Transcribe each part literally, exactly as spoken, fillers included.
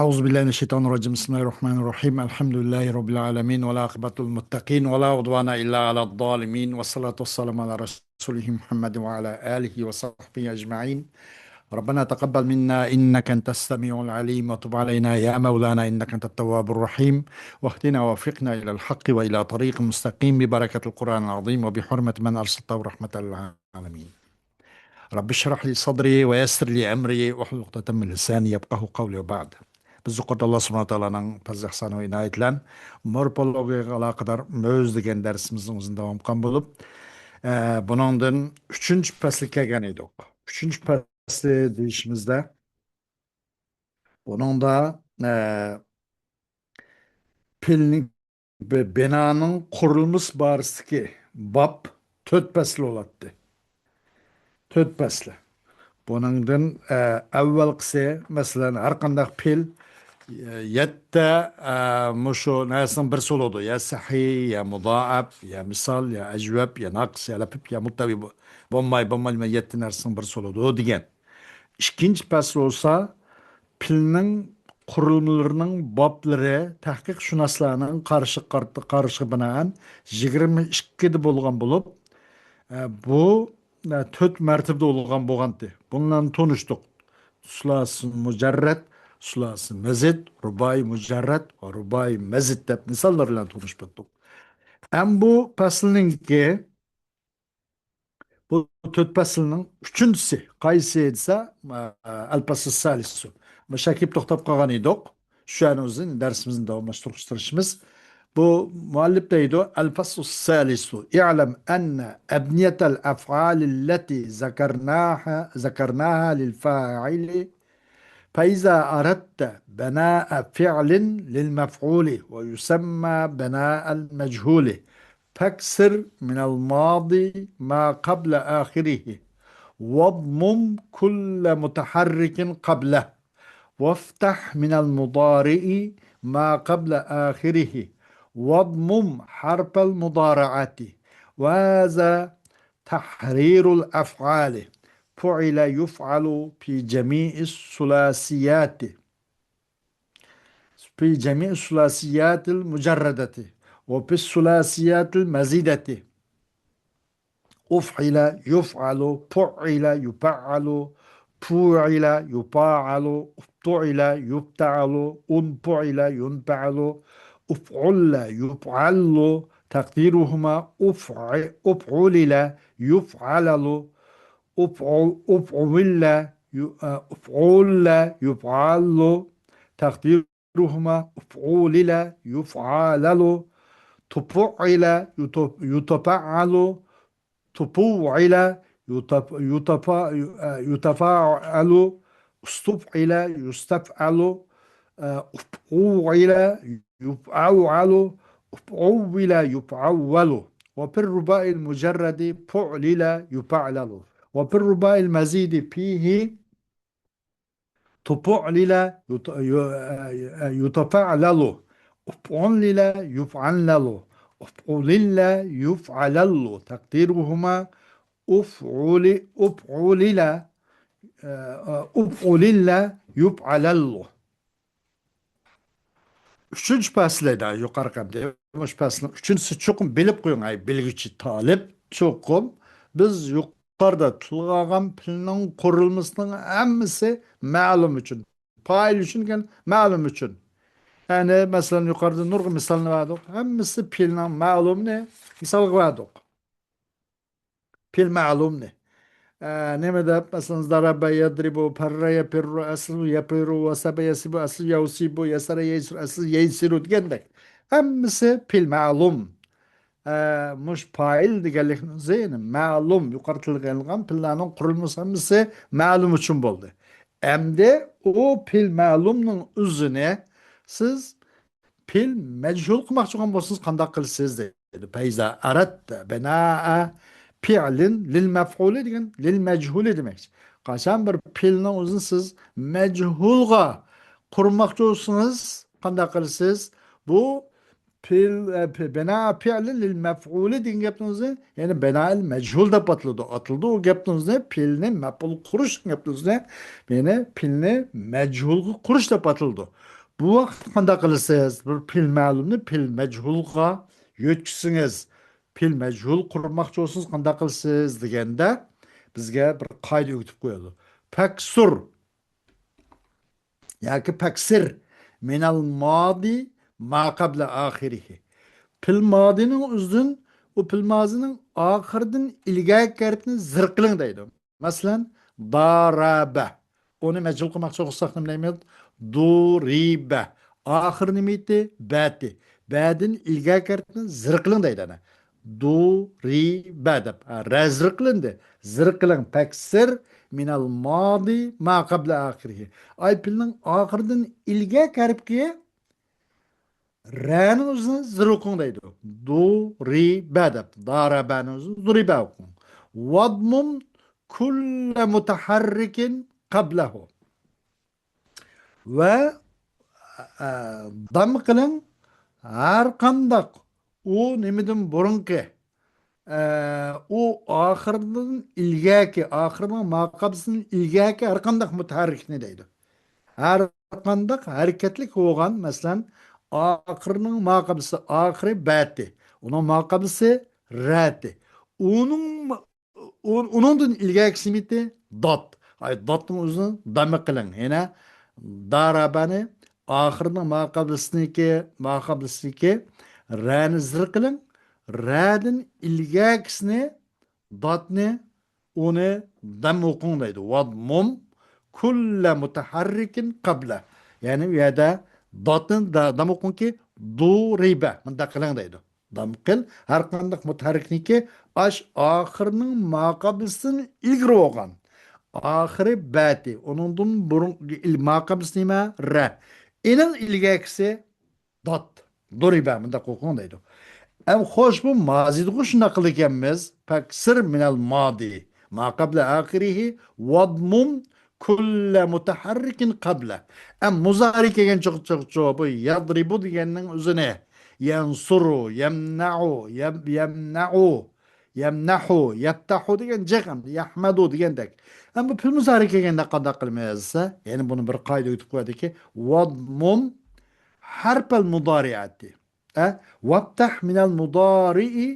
أعوذ بالله من الشيطان الرجيم. بسم الله الرحمن الرحيم. الحمد لله رب العالمين، والعاقبة للمتقين، ولا عدوان إلا على الظالمين، والصلاة والسلام على رسوله محمد وعلى آله وصحبه أجمعين. ربنا تقبل منا إنك أنت السميع العليم، وتب علينا يا مولانا إنك أنت التواب الرحيم، واهدنا ووفقنا إلى الحق وإلى طريق مستقيم ببركة القرآن العظيم وبحرمة من أرسلته رحمة للعالمين. رب اشرح لي صدري ويسر لي أمري واحلل عقدة من لساني يفقهوا قولي وبعد. بىز يۇقىرىدا ئاللا سۇبھانەھۇ ۋە تائالانىڭ پەزلى ئىھسانى ۋە ئىنايىتى بىلەن مورفولوگىيەگە ئالاقىدار مۆز دېگەن دەرسىمىزنىڭ ئۆزىنى داۋام قىلغان بولۇپ، ئە، بۇنىڭدىن ئۈچىنچى پەسلى كەلگەن ئىدۇق. ئۈچىنچى پەسلى دېيىشىمىزدە، بۇنىڭدا، ئە، پېئىلنىڭ بى-، بىنانىڭ قۇرۇلمىسى بارىسىدىكى باب تۆت پەسىل بولاتتى. تۆت پەسلى. بۇنىڭدىن، ئە، ئەۋۋەلقىسى، مەسىلەن، ھەر قانداق پېئىل، ئە، يەتتە، ئە، مۇشۇ نەرسىنىڭ بىرسى بولىدۇ. يا سەھىھ، يا مۇزائەپ، يا مىسال، يا ئەجۋەب، يا ناقىس، يا لەپىپ، يا مۇتتەۋى بو-، بولماي، بولماي، مانا يەتتە نەرسىنىڭ بىرسى بولىدۇ دېگەن. ئىككىنچى پەسىل بولسا، پېئىلنىڭ قۇرۇلمىلىرىنىڭ بابلىرى تەھقىقشۇناسلارنىڭ قارىشى، قارىشىغا بىنائەن يىگىرمە ئىككىدە بولغان بولۇپ، ئە، بۇ، ئە، تۆت مەرتىۋىدە بولغان بولغانتى. بۇنىڭ بىلەن تونۇشتۇق. سۇلاسى مۇجەررەد، سۇلاسى مەزىد، رۇبائىي مۇجەررەد ۋە رۇبائىي مەزىد دەپ مىساللار بىلەن تونۇشۇپ ئۆتتۇق. ئەم بۇ پەسىلنىڭكى بۇ تۆت پەسىلنىڭ ئۈچىنچىسى قايسى دېسە، ئە، ئەلپەسلۇ سالىسۇ. مۇشۇ كېلىپ توختاپ قالغان ئىدۇق. شۇنىڭ ئۈزۈن دەرسىمىزنى داۋاملاشتۇرۇشىمىز. بۇ مۇئەللىپ دەيدۇ، ئەلپەسلۇ سالىسۇ. اعلم أن أبنية الأفعال التي ذكرناها، ذكرناها للفاعل فإذا أردت بناء فعل للمفعول ويسمى بناء المجهول، فاكسر من الماضي ما قبل آخره، واضمم كل متحرك قبله، وافتح من المضارع ما قبل آخره، واضمم حرف المضارعة. وهذا تحرير الأفعال. فعل يفعل في جميع الثلاثيات، في جميع الثلاثيات المجردة وفي الثلاثيات المزيدة. أفعل يفعل، فعل يفعل، فوعل يفاعل، افتعل يفتعل، انفعل ينفعل، افعل يفعل، تقديرهما أفع-، أفعلل يفعلل، أفعل، أفعل، ي-، آه، أفعل، يفعل. تقديرهما أفعلل، يفعلل. تفعل، يتف-، يتفعل. تفوعل، يتف-، يتف-، آه، يتفاعل. استفعل، يستفعل. آه، أفعل، يفعل. أفعول، يفعول. وفي الرباعي المجرد فعلل يفعلل. وفي الرباعي المزيد فيه تفعلل يت-، ي-، يتفعلل. أفعلل يفعلل. أفعلل يفعلل. تقديرهما أفعل-، أفعلل، آه، أفعلل يفعلل. ئۈچىنچى پەسلىدە يۇقىرىقى ئەمدى مۇشۇ پەسىلنىڭ ئۈچىنچىسى، چوقۇم بىلىپ قويۇڭ، ئەي بىلگۈچى تالىپ، چوقۇم بىز يۇقىرىدا تىلغا ئالغان پېئىلنىڭ قۇرۇلمىسىنىڭ ھەممىسى مەلۇم ئۈچۈن، پائىل ئۈچۈن دېگەن مەلۇم ئۈچۈن. يەنى مەسىلەن يۇقىرىدا نۇرغۇن مىسالنى بەردۇق. ھەممىسى پېئىلنىڭ مەلۇمنى مىسالغا بەردۇق. پېئىل مەلۇمنى. ئە، نېمە دەپ، مەسىلەن، زەرەبە يەزرىبۇ، پەررە يەپىررۇ، ئەسلى يەپىرۇ، ۋەسەبە يەسىبۇ، ئەسلى يەۋسىبۇ، يەسەرە يەيسىرۇ، ئەسلى يەيسىرۇ دېگەندەك. ھەممىسى پېئىل مەلۇم. ئە، مۇش پائىل دېگەنلىكنىڭ ئۆزى، يەنى مەلۇم، يۇقىرى تىلغا ئېلىنغان پېئىللارنىڭ قۇرۇلمىسى ھەممىسى مەلۇم ئۈچۈن بولدى. ئەمدى ئۇ پېئىل مەلۇمنىڭ ئۆزىنى سىز پېئىل مەجھۇل قىلماقچى بولغان بولسىڭىز قانداق قىلىسىز دەيدۇ. فەيزا ئەرەتتە بىنائە فىئلىن لىل مەفئۇلى دېگەن، لىل مەجھۇلى دېمەكچى. قاچان بىر پېئىلنىڭ ئۆزىنى سىز مەجھۇلغا قۇرماقچى بولسىڭىز قانداق قىلىسىز؟ بۇ پېئىل، ئە، پې-، بىنا پېئىلى لىل مەپئۇلى دېگەن گەپنىڭ ئۆزى، يەنى بىنائىل مەجھۇل دەپ ئاتىلىدۇ. ئاتىلىدۇ ئۇ گەپنىڭ ئۆزى، پېئىلنى مەپئۇل قۇرۇش دېگەن گەپنىڭ ئۆزى، يەنى پېئىلنى مەجھۇلغا قۇرۇش دەپ ئاتىلىدۇ. بۇ ۋاقىتتا قانداق قىلىسىز؟ بىر پېئىل مەلۇمنى پېئىل مەجھۇلغا يۆتكىسىڭىز، پېئىل مەجھۇل قۇرماقچى بولسىڭىز قانداق قىلىسىز دېگەندە، بىزگە بىر قائىدە ئۆگىتىپ قويىدۇ. پەكسۇر ياكى پەكسىر مىنەل مادى ما قەبلە ئاخىرىھى. پېئىل مادىنىڭ ئۆزىدىن، ئۇ پېئىل مادىنىڭ ئاخىرىدىن ئىلگەركى ھەرپنى زىر قىلىڭ دەيدۇ. مەسىلەن، دارابە. ئۇنى مەجھۇل قىلماقچى بولساق نېمە دەيمىز؟ دۇرىبە. ئاخىرى نېمە ئىدى؟ بەتى. بەدىن ئىلگەركى ھەرپنى زىر قىلىڭ دەيدۇ ئەنە. دۇرىبە دەپ. ھە، رە زىر قىلىندى. زىر قىلىڭ. پەكسىر مىنەل مادى ما قەبلە ئاخىرىھى. ئاي پېئىلنىڭ ئاخىرىدىن ئىلگەركى ھەرپكە رەنىڭ ئۆزىنى زىر ئوقۇڭ دەيدۇ. دۇرىبە دەپ. دارابەنىڭ ئۆزىنى زۇرىبە ئوقۇڭ. ۋادمۇم كۇللە مۇتەھەررىكىن قەبلەھۇ. ۋە، ئە، دام قىلىڭ ھەر قانداق ئۇ نېمىدىن بۇرۇنقى، ئە، ئۇ ئاخىرىدىن ئىلگەركى، ئاخىرىنىڭ ماقابىسىدىن ئىلگەركى ھەر قانداق مۇتەھەررىكنى دەيدۇ. ھەر قانداق ھەرىكەتلىك بولغان، مەسىلەن، ئاخىرىنىڭ ماقابىسى، ئاخىرى بەتى. ئۇنىڭ ماقابىسى رەتى. ئۇنىڭ ئۇ-، ئۇنىڭدىن ئىلگەركىسى نېمىتى؟ دات. ئاي، داتنىڭ ئۆزىنى داممە قىلىڭ. يەنە دارابەنى ئاخىرىنىڭ ماقابلىسىنىڭكى، ماقابلىسىنىڭكى رەنى زىر قىلىڭ. رەدىن ئىلگەركىسىنى، داتنى، ئۇنى دام ئوقۇڭ دەيدۇ. ۋادمۇم كۇللە مۇتەھەررىكىن قەبلە. يەنى ئۇ يەردە داتنى دا-، دام ئوقۇڭكى، دۇرىبە. مۇنداق قىلىڭ دەيدۇ. دام قىل، ھەر قانداق مۇتەھەررىكنىڭكى ئاش ئاخىرىنىڭ ماقابىلىسىدىن ئىلگىرى بولغان. ئاخىرى بەتى، ئۇنىڭدىن بۇرۇن، ئىل-، ماقابىلىسى نېمە؟ رە. ئېنىڭ ئىلگەركىسى دات. دۇرىبە، مۇنداق ئوقۇڭ دەيدۇ. ئەم، خوش، بۇ مازىدىغۇ شۇنداق قىلىدىكەنمىز. پەكسىر مىنەل مادى ما قەبلە ئاخىرىھى ۋادمۇم كۇللە مۇتەھەررىكىن قەبلە. ئەم، مۇزارى كەلگەن چوق، چوق، چوق، بۇ يەدرىبۇ دېگەننىڭ ئۆزىنى، يەنسۇرۇ، يەمنەئۇ، يەم-، يەمنەئۇ، يەمنەھۇ، يەپتەھۇ دېگەن جىق ئەمدى، يەھمەدۇ دېگەندەك. ئەم، بۇ پېئىل مۇزارى كەلگەندە قانداق قىلىمىز دېسە، يەنە بۇنى بىر قائىدە ئۆگىتىپ قويدىكى، ۋادمۇم ھەرپەل مۇدارىئەتى. ئە، ۋەپتەھ مىنەل مۇدارىئى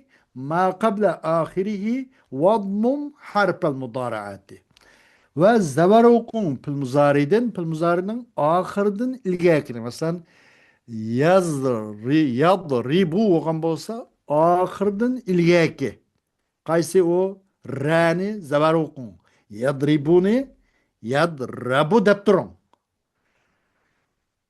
ما قەبلە ئاخىرىھى ۋادمۇم ھەرپەل مۇدارىئەتى. ۋە زەۋەر ئوقۇڭ پېئىل مۇزارىدىن، پېئىل مۇزارىنىڭ ئاخىرىدىن ئىلگەركىنى. مەسىلەن، يەزرى-، يەدرىبۇ بولغان بولسا، ئاخىرىدىن ئىلگەركى. قايسى ئۇ؟ رەنى زەۋەر ئوقۇڭ. يەدرىبۇنى يەدرەبۇ دەپ تۇرۇڭ.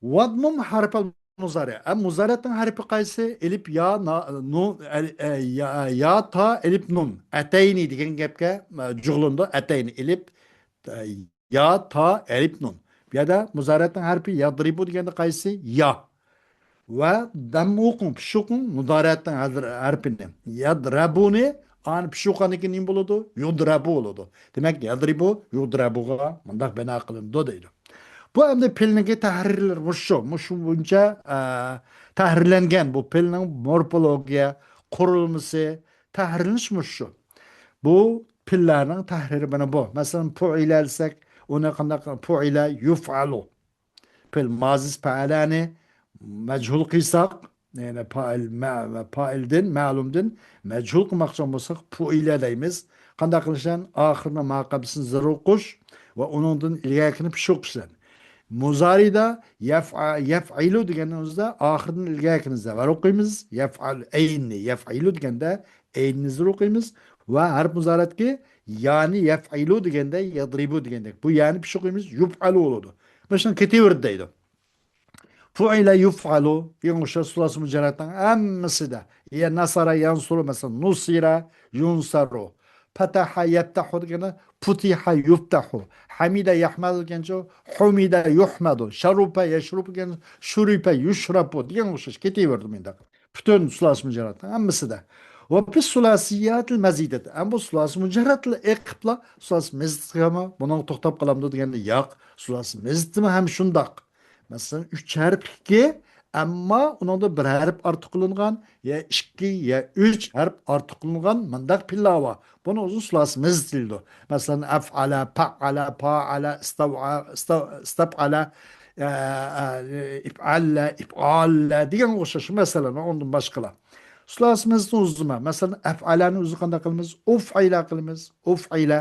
ۋادمۇم ھەرپەل مۇزارى. ئە، مۇزارەتنىڭ ھەرپى قايسى؟ ئېلىپ، يا، نا-، نۇن، ئەل-، ئە، يا، يا، تا، ئېلىپ، نۇن. ئەتەينى دېگەن گەپكە، ئە، جۇغلىنىدۇ. ئەتەينى ئېلىپ، ئە، يا، تا، ئەلىپ، نۇن. بۇ يەردە مۇزارەتنىڭ ھەرپى يەدرىبۇ دېگەندە قايسى؟ يا. ۋە دەم ئوقۇڭ، پىش ئوقۇڭ، مۇزارەتنىڭ ھەزىر-، ھەرپىنى. يەدرەبۇنى، ئانى پىش ئوقۇغاندىن كېيىن نېمە بولىدۇ؟ يۇدرەبۇ بولىدۇ. دېمەك، يەدرىبۇ، يۇدرەبۇغا مۇنداق بىنا قىلىنىدۇ دەيدۇ. بۇ ئەمدى پېئىلنىڭكى تەھرىرلىرى مۇشۇ، مۇشۇ بويىچە، ئە، تەھرىرلەنگەن بۇ پېئىلنىڭ مورفولوگىيە، قۇرۇلمىسى، تەھرىرلىنىش مۇشۇ. بۇ پېئىللەرنىڭ تەھرىرى مانا بۇ. مەسىلەن، پۇئىلە دېسەك، ئۇنى قانداق؟ پۇئىلە يۇفئەلۇ. پېئىل مازىسى پەئەلەنى مەجھۇل قىلساق، يەنى پائىل، مە-، پائىلدىن، مەلۇمدىن مەجھۇل قىلماقچى بولساق، پۇئىلە دەيمىز. قانداق قىلىش بىلەن؟ ئاخىرىنىڭ ماقابىلىسىنى زىر ئوقۇش ۋە ئۇنىڭدىن ئىلگەركىنى پىش ئوقۇش بىلەن. مۇزارىدا يەفئە-، يەفئىلۇ دېگەننىڭ ئۆزىدە ئاخىرىدىن ئىلگەركىنى زەۋەر ئوقۇيمىز. يەفئەل ئەيننى، يەفئىلۇ دېگەندە ئەيننى زىر ئوقۇيمىز. ۋە ھەرپ مۇزارەتكە يانى يەفئىلۇ دېگەندە يەدرىبۇ دېگەندەك. بۇ يانى پىش ئوقۇيمىز، يۇفئەلۇ بولىدۇ. مۇشۇنىڭ كېتىۋېرىدۇ دەيدۇ. فۇئىلە يۇفئەلۇ دېگەن ئوخشاش سۇلاسى مۇجەررەتنىڭ ھەممىسىدە. يە نەسەرە يەنسۇرۇ، مەسىلەن، نۇسىرە يۇنسەرۇ. پەتەھە يەپتەھۇ دېگەندە پۇتىھە يۇفتەھۇ. ھەمىدە يەھمەدۇ دېگەنچە ھۇمىدە يۇھمەدۇ. شەرۇپە يەشرۇپۇ دېگەن شۇرىپە يۇشرەپۇ دېگەن ئوخشاش كېتىۋېرىدۇ مۇنداق. پۈتۈن سۇلاسى مۇجەررەتنىڭ ھەممىسىدە. ۋە پىس سۇلاسىياتىل مەزىدەت. ئەمما بۇ سۇلاسى مۇجەررەتلا ئېقىپلا سۇلاسى مەزىدەتكىمۇ بۇنىڭغا توختاپ قالامدۇ دېگەندە ياق. سۇلاسى مەزىدەتمۇ ھەم شۇنداق. مەسىلەن، ئۈچ ھەرپلىككە ئەمما ئۇنىڭدا بىر ھەرپ ئارتۇق قىلىنغان، يا ئىككى، يا ئۈچ ھەرپ ئارتۇق قىلىنغان مۇنداق پېئىللار بار. بۇنىڭ ئۆزىنى سۇلاسىي مەزىد دېيىلىدۇ. مەسىلەن، ئەفئەلە، پەئەلە، پائەلە، ئىستەۋئە-، ئىستەۋ-، ئىستەپئەلە، ئە، ئە، ئىپئەللە، ئىپئاللە دېگەنگە ئوخشاش مەسىلەن ۋە ئۇندىن باشقىلار. سۇلاسىي مەزىدنى ئۇزىتىمەن. مەسىلەن، ئەفئەلەنى ئۆزىنى قانداق قىلىمىز؟ ئۇفئىلە قىلىمىز. ئۇفئىلە.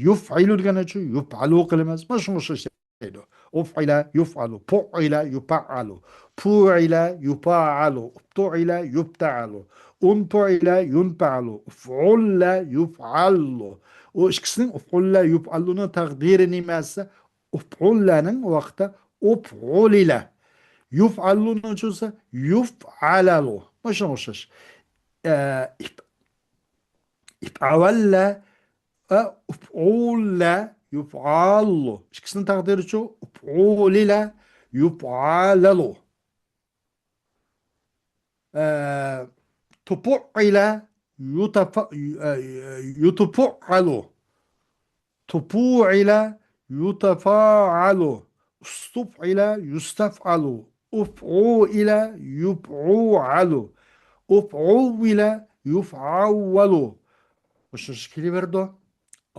يۇفئىلۇ دېگەننى يۇپئەلۇ قىلىمىز. مانا شۇنىڭغا ئوخشاش. دەيدۇ. ئۇفئىلە يۇفئالۇ، پۇئىلە يۇپەئەلۇ، پۇئىلە يۇپائەلۇ، ئۇپتۇئىلە يۇپتەئەلۇ، ئۇنتۇئىلە يۇنپەئەلۇ، ئۇفئۇللە يۇفئەللۇ. ئۇ ئىككىسىنىڭ ئۇفئۇللە يۇپئەللۇنىڭ تەقدىرى نېمە دېسە، ئۇفئۇللەنىڭ ۋاقتىدا ئۇفئۇلىلە. يۇفئەللۇنىڭ چۈشسە يۇفئەلەلۇ. مانا شۇنىڭغا ئوخشاش. ئە، ئىپ-، ئىپئەۋەللە، ئە، ئۇپئۇللە يۇپئاللۇ. ئىككىسىنىڭ تەقدىرىچۇ؟ ئۇپئۇلىلە يۇپئالەلۇ. ئە، تۇپۇئىلە يۇتەفە-، ئە، يۇتۇپۇئەلۇ. تۇپۇئىلە يۇتەفائەلۇ. ئۇستۇفئىلە يۇستەفئەلۇ. ئۇفئۇئىلە يۇپئۇئەلۇ. ئۇفئۇئىلە يۇفئەۋۋەلۇ. مۇشۇ كېلىۋېرىدۇ.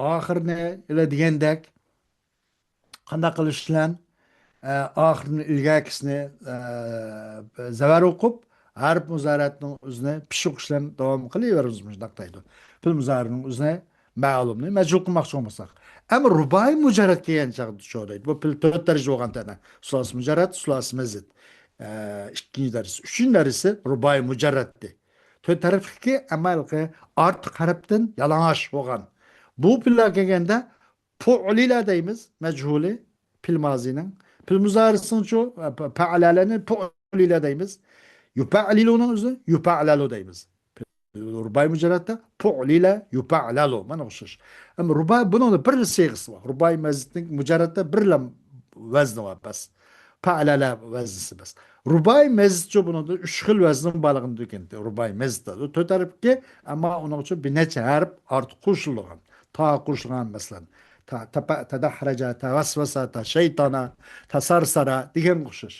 ئاخىرىنى ئىلە دېگەندەك، قانداق قىلىش بىلەن، ئە، ئاخىرىنى ئىلگەركىسىنى، ئە، زەۋەر ئوقۇپ، ھەرپ مۇزارەتنىڭ ئۆزىنى پىش ئوقۇش بىلەن داۋام قىلىۋېرىمىز مۇشۇنداق دەيدۇ. پېئىل مۇزارىنىڭ ئۆزىنى مەلۇمنى مەجھۇل قىلماقچى بولمىساق. ئەمما رۇبائىي مۇجەررەت كەلگەن چاغدا شۇ دەيدۇ. بۇ پېئىل تۆت دەرىجە بولغان تەنە. سۇلاسىي مۇجەررەت، سۇلاسىي مەزىد. ئە، ئىككىنچى دەرىجىسى. ئۈچىنچى دەرىجىسى رۇبائىي مۇجەررەتتى. تۆت ھەرپلىكى ئەمما ھېلىقى ئارتۇق ھەرپتىن يالىڭاچ بولغان. بۇ پېئىللار كەلگەندە پۇئلىلە دەيمىز، مەجھۇلى، پېئىل مازىنىڭ. پېئىل مۇزارىسىنىڭچۇ، پە-، پەئەلەلەنى پۇئلىلە دەيمىز. يۇپەئلىلۇنىڭ ئۆزى يۇپەئلەلۇ دەيمىز. رۇبائىي مۇجەررەتتە پۇئلىلە يۇپەئلەلۇ. مانا ئوخشاش. ئەمما رۇبائىي بۇنىڭدا بىر سىيغىسى بار. رۇبائىي مەزىدنىڭ مۇجەررەتتە بىرلا ۋەزنى بار بەس. پەئەلەلە ۋەزنىسى بەس. رۇبائىي مەزىدچۇ بۇنىڭدا ئۈچ خىل ۋەزنى بارلىقىنى دېگەن. رۇبائىي مەزىدتە تۆت ھەرپكە، ئەمما ئۇنىڭ ئۈچۈن بىر نەچچە ھەرپ ئارتۇق قوشۇلغان. تا قوشۇلغان، مەسىلەن، تا، تەپە، تەدەھرەجە، تەۋەسۋەسە، تەشەيتانە، تەسەرسەرە دېگەنگە ئوخشاش.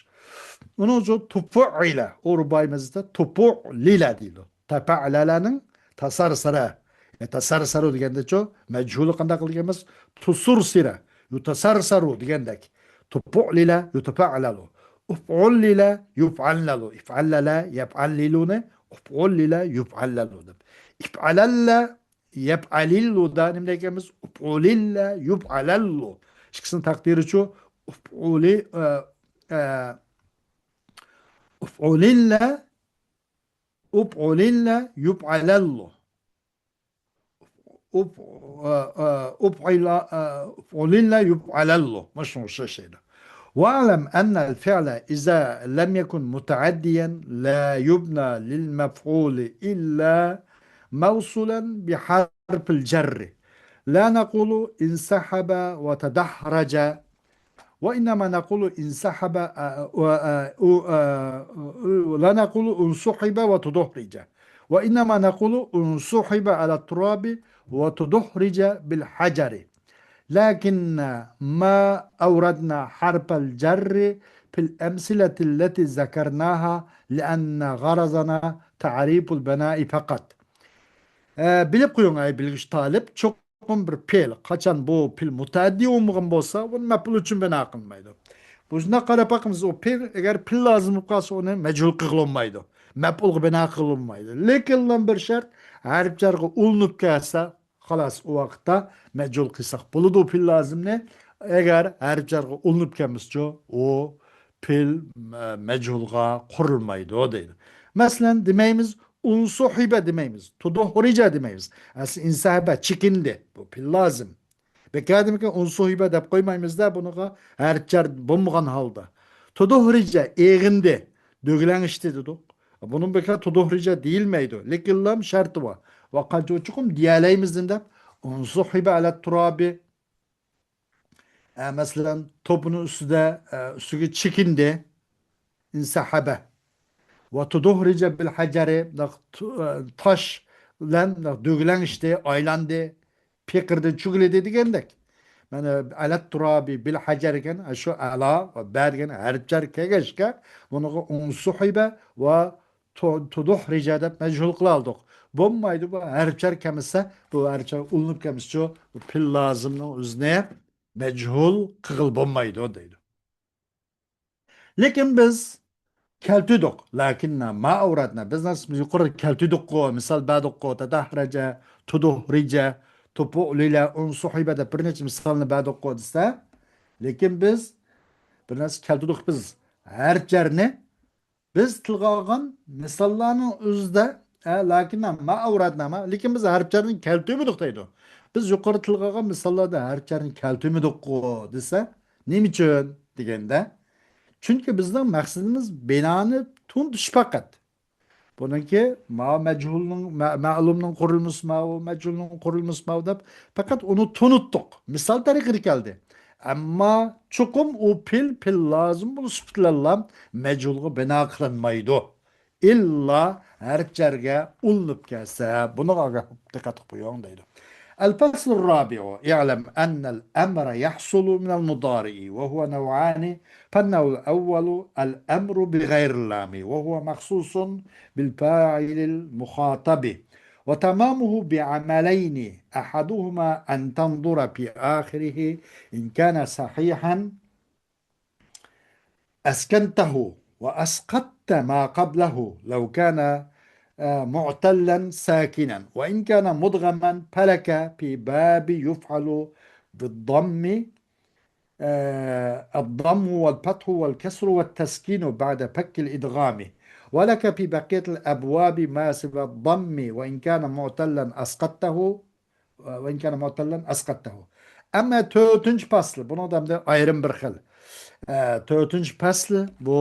ئۇنىڭ ئۈچۈن تۇپۇئىلە، ئۇ رۇبائىي مەزىدتە تۇپۇئلىلە دەيدۇ. تەپەئلەلەنىڭ تەسەرسەرە. يە، تەسەرسەرۇ دېگەندىچۇ، مەجھۇلى قانداق قىلغان ئەمەس؟ تۇسۇرسىرە. يۇتەسەرسەرۇ دېگەندەك. تۇپۇئلىلە يۇتەپەئلەلۇ. ئۇفئۇللىلە يۇفئەللەلۇ. ئىفئەللەلە يەپئەللىلۇنى ئۇفئۇللىلە يۇفئەللەلۇ دەپ. ئىفئەلەللە يەپئەلىللۇدا نېمە دەيمىز؟ ئۇفئۇلىللە يۇفئەلەللۇ. ئىككىسىنىڭ تەقدىرىچۇ؟ ئۇفئۇلى، ئە، ئە، ئۇفئۇلىللە، ئۇفئۇلىللە يۇفئەلەللۇ. ئۇف-، ئە، ئە، ئۇفئىلا، ئە، ئۇفئۇلىللە يۇفئەلەللۇ. مۇشۇ، مۇشۇ شەيدە. واعلم أن الفعل إذا لم يكن متعديا لا يبنى للمفعول إلا موصولا بحرف الجر. لا نقول انسحب وتدحرج، وإنما نقول انسحب، آه، و-، آه، و-، آه، لا نقول انسحب وتدحرج، وإنما نقول انسحب على التراب وتدحرج بالحجر. لكن ما أوردنا حرف الجر في الأمثلة التي ذكرناها لأن غرضنا تعريف البناء فقط. ئە، بىلىپ قويۇڭ، ئەي بىلگۈچى تالىپ، چوقۇم بىر پېئىل، قاچان بۇ پېئىل مۇتەئەددىي بولمىغان بولسا، ئۇنى مەپئۇل ئۈچۈن بىنا قىلمايدۇ. بۇ شۇنداق قاراپ باقىمىز، ئۇ پېئىل ئەگەر پېئىل لازىم بولۇپ قالسا، ئۇنى مەجھۇل قىلغىلى بولمايدۇ. مەپئۇلغا بىنا قىلغىلى بولمايدۇ. لېكىن بىر شەرت، ھەرپ جەرگە ئۇلىنىپ كەلسە، خالاس، ئۇ ۋاقىتتا مەجھۇل قىلساق بولىدۇ پېئىل لازىمنى. ئەگەر ھەرپ جەرگە ئۇلىنىپ كەلمىسىچۇ، ئۇ پېئىل، ئە، مەجھۇلغا قۇرۇلمايدۇ دەيدۇ. مەسىلەن، دېمەيمىز، ئۇنسۇھىبە دېمەيمىز، تۇدۇھرىجە دېمەيمىز. ئەسلى ئىنسەھەبە، چېكىندى. بۇ پېئىل لازىم. بىكاردىمىكىن ئۇنسۇھىبە دەپ قويمايمىزدا، بۇنىڭغا ھەرپ جەر بولمىغان ھالدا. تۇدۇھرىجە، ئېغىندى، دۆگلەڭشتى دېدۇق. بۇنىڭ بىكار تۇدۇھرىجە دېيىلمەيدۇ. لېكىنلام شەرتى بار. ۋە قاچۇ چوقۇم دېيەلەيمىز دەپ، ئۇنسۇھىبە ئەلەت تۇرابى. ئە، مەسىلەن، توپىنىڭ ئۈستىدە، ئە، ئۈستىگە چېكىندى. ئىنسەھەبە. ۋە تۇدۇھرىجە بىل ھەجەرى، داق-، تۇ-، ئە، تاش بىلەن، داق-، دۆگلەڭشتى، ئايلاندى، پېقىردى، چۈگلىدى دېگەندەك. مانا، ئەلەت تۇرابى بىل ھەجەر ئىكەن، شۇ ئەلا ۋە بە دېگەن ھەرپ جەر كەلگەچكە، بۇنىڭغا ئۇنسۇھىبە ۋە تو-، تۇدۇھرىجە دەپ مەجھۇل قىلالدۇق. بولمايدۇ، بۇ ھەرپ جەر كەلمىسە، بۇ ھەرپ جەر ئۇلىنىپ كەلمىسىچۇ، بۇ پېئىل لازىمنىڭ ئۆزىنى مەجھۇل قىلغىلى بولمايدۇ دەيدۇ. لېكىن بىز كەلتۈردۇق. لەكىننا ما ئەۋرەتنا. بىز نەرسىمىز يۇقىرىدا كەلتۈردۇققۇ، مىسال بەردۇققۇ، تەدەھرەجە، تۇدۇھرىجە، تۇپۇلىلە، ئۇنسۇھىبە دەپ بىر نەچچە مىسالنى بەردۇققۇ دېسە، لېكىن بىز بىر نەرسە كەلتۈردۇق بىز. ھەرپ جەرنى بىز تىلغا ئالغان مىساللارنىڭ ئۆزىدە، ئە، لەكىننا ما ئەۋرەتنا ما، لېكىن بىز ھەرپ جەرنى كەلتۈرمىدۇق دەيدۇ. بىز يۇقىرى تىلغا ئالغان مىساللاردا ھەرپ جەرنى كەلتۈرمىدۇققۇ دېسە، نېمە ئۈچۈن دېگەندە، چۈنكى بىزنىڭ مەقسىتىمىز بىنانى تونۇتۇش پەقەت. بۇنىڭكى ما مەجھۇلنىڭ، مە-، مەلۇمنىڭ قۇرۇلمىسى ماۋۇ، مەجھۇلنىڭ قۇرۇلمىسى ماۋۇ دەپ پەقەت ئۇنى تونۇتتۇق. مىسال تەرىقىدە كەلدى. ئەمما چوقۇم ئۇ پېئىل، پېئىل لازىم بولۇش سۈپىتى بىلەنلا مەجھۇلغا بىنا قىلىنمايدۇ. ئىللا ھەرپ جەرگە ئۇلىنىپ كەلسە، بۇنىڭغا دىققەت قىلىپ قويۇڭ دەيدۇ. الفصل الرابع، اعلم أن الأمر يحصل من المضارع وهو نوعان، فالنوع الأول الأمر بغير اللام وهو مخصوص بالفاعل المخاطب، وتمامه بعملين، أحدهما أن تنظر في آخره إن كان صحيحا أسكنته وأسقطت ما قبله لو كان، آه، معتلا ساكنا، وإن كان مدغما فلك في باب يفعل بالضم، آه، الضم والفتح والكسر والتسكين بعد فك الإدغام، ولك في بقية الأبواب ما سوى الضم وإن كان معتلا أسقطته، وإن كان معتلا أسقطته. ئەمما تۆتىنچى پەسىل، بۇنىڭدا ئەمدى ئايرىم بىر خىل. ئە، تۆتىنچى پەسىل بۇ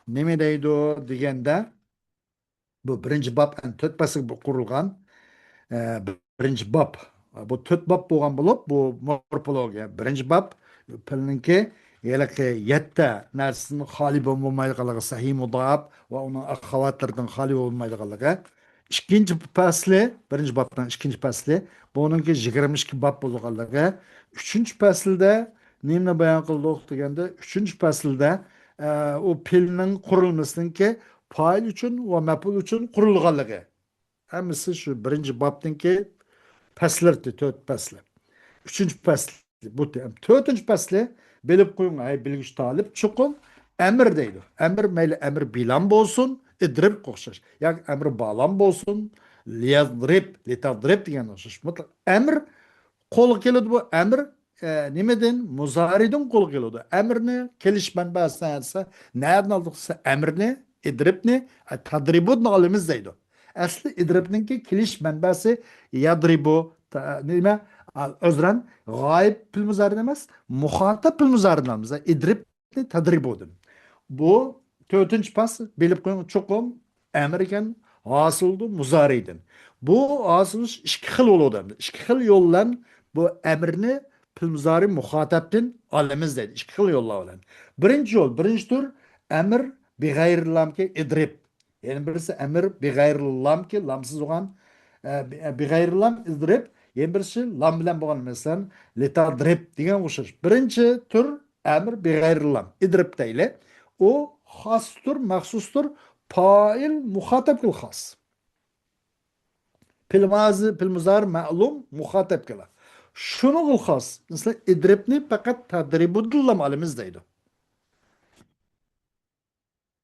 نېمە دەيدۇ دېگەندە، بۇ بىرىنچى باب، ئەمدى تۆت پەسىل قۇرۇلغان. ئە، بىرىنچى باب. بۇ تۆت باب بولغان بولۇپ، بۇ مورفولوگىيە. بىرىنچى باب پېئىلنىڭكى ھېلىقى يەتتە نەرسىدىن خالىي بولمايدىغانلىقى، سەھىھ مۇدائەپ ۋە ئۇنىڭ ئاخاۋاتلىرىدىن خالىي بولمايدىغانلىقى. ئىككىنچى پەسلى، بىرىنچى بابنىڭ ئىككىنچى پەسلى، بۇنىڭكى يىگىرمە ئىككى باب بولغانلىقى. ئۈچىنچى پەسىلدە نېمىنى بايان قىلدۇق دېگەندە، ئۈچىنچى پەسىلدە، ئە، ئۇ پېئىلنىڭ قۇرۇلمىسىنىڭكى پائىل ئۈچۈن ۋە مەپئۇل ئۈچۈن قۇرۇلغانلىقى. ھەممىسى شۇ بىرىنچى بابنىڭكى پەسلىرى، تۆت پەسلى. ئۈچىنچى پەسلى، بۇ تۆ-، تۆتىنچى پەسلى، بىلىپ قويۇڭ، ئەي بىلگۈچى تالىپ، چوقۇم ئەمىر دەيدۇ. ئەمىر، مەيلى ئەمىر بىلام بولسۇن، ئىدرىبقا ئوخشاش. ياكى ئەمىر بالام بولسۇن، لىيەزرىب، لىتەزرىب دېگەنگە ئوخشاش. مۇتلەق ئەمىر قولغا كېلىدۇ بۇ ئەمىر، ئە، نېمىدىن؟ مۇزارىدىن قولغا كېلىدۇ. ئەمىرنى كېلىش مەنبەسى نەدىسە، نەدىن ئالدۇق دېسە، ئەمىرنى، ئىدرىبنى، ئە، تەدرىبۇدىن ئالىمىز دەيدۇ. ئەسلى ئىدرىبنىڭكى كېلىش مەنبەسى يادرىبۇ، تا-، نېمە؟ ئا، ئۆزرەن، غايىب پېئىل مۇزارىدىن ئەمەس، مۇخاتەب پېئىل مۇزارىدىن ئالىمىز. ئىدرىبنى تەدرىبۇدىن. بۇ تۆتىنچى پەسىل، بىلىپ قويۇڭ، چوقۇم ئەمىر ئىكەن، ھاسىلدۇ مۇزارىدىن. بۇ ھاسىل بولۇش ئىككى خىل بولىدۇ ئەمدى. ئىككى خىل يول بىلەن بۇ ئەمىرنى پېئىل مۇزارى مۇخاتەبتىن ئالىمىز دەيدۇ. ئىككى خىل يوللار بىلەن. بىرىنچى يول، بىرىنچى تۈر، ئەمىر بىغەيرىللامكى ئىدرىب. يەنە بىرسى ئەمىر بىغەيرىللامكى، لامسىز بولغان، ئە، بىغەيرىللام ئىدرىب. يەنە بىرسى لام بىلەن بولغان، مەسىلەن، لىتادرىب دېگەن ئوخشاش. بىرىنچى تۈر ئەمىر بىغەيرىللام ئىدرىب دەيلى. ئۇ خاستۇر، مەخسۇستۇر، پائىل مۇخاتەبكىلا خاس. پېئىل مازى، پېئىل مۇزارى مەلۇم مۇخاتەبكىلا. شۇنىڭغا خاس. مەسىلەن، ئىدرىبنى پەقەت تەدرىبۇدىنلا ئالىمىز دەيدۇ.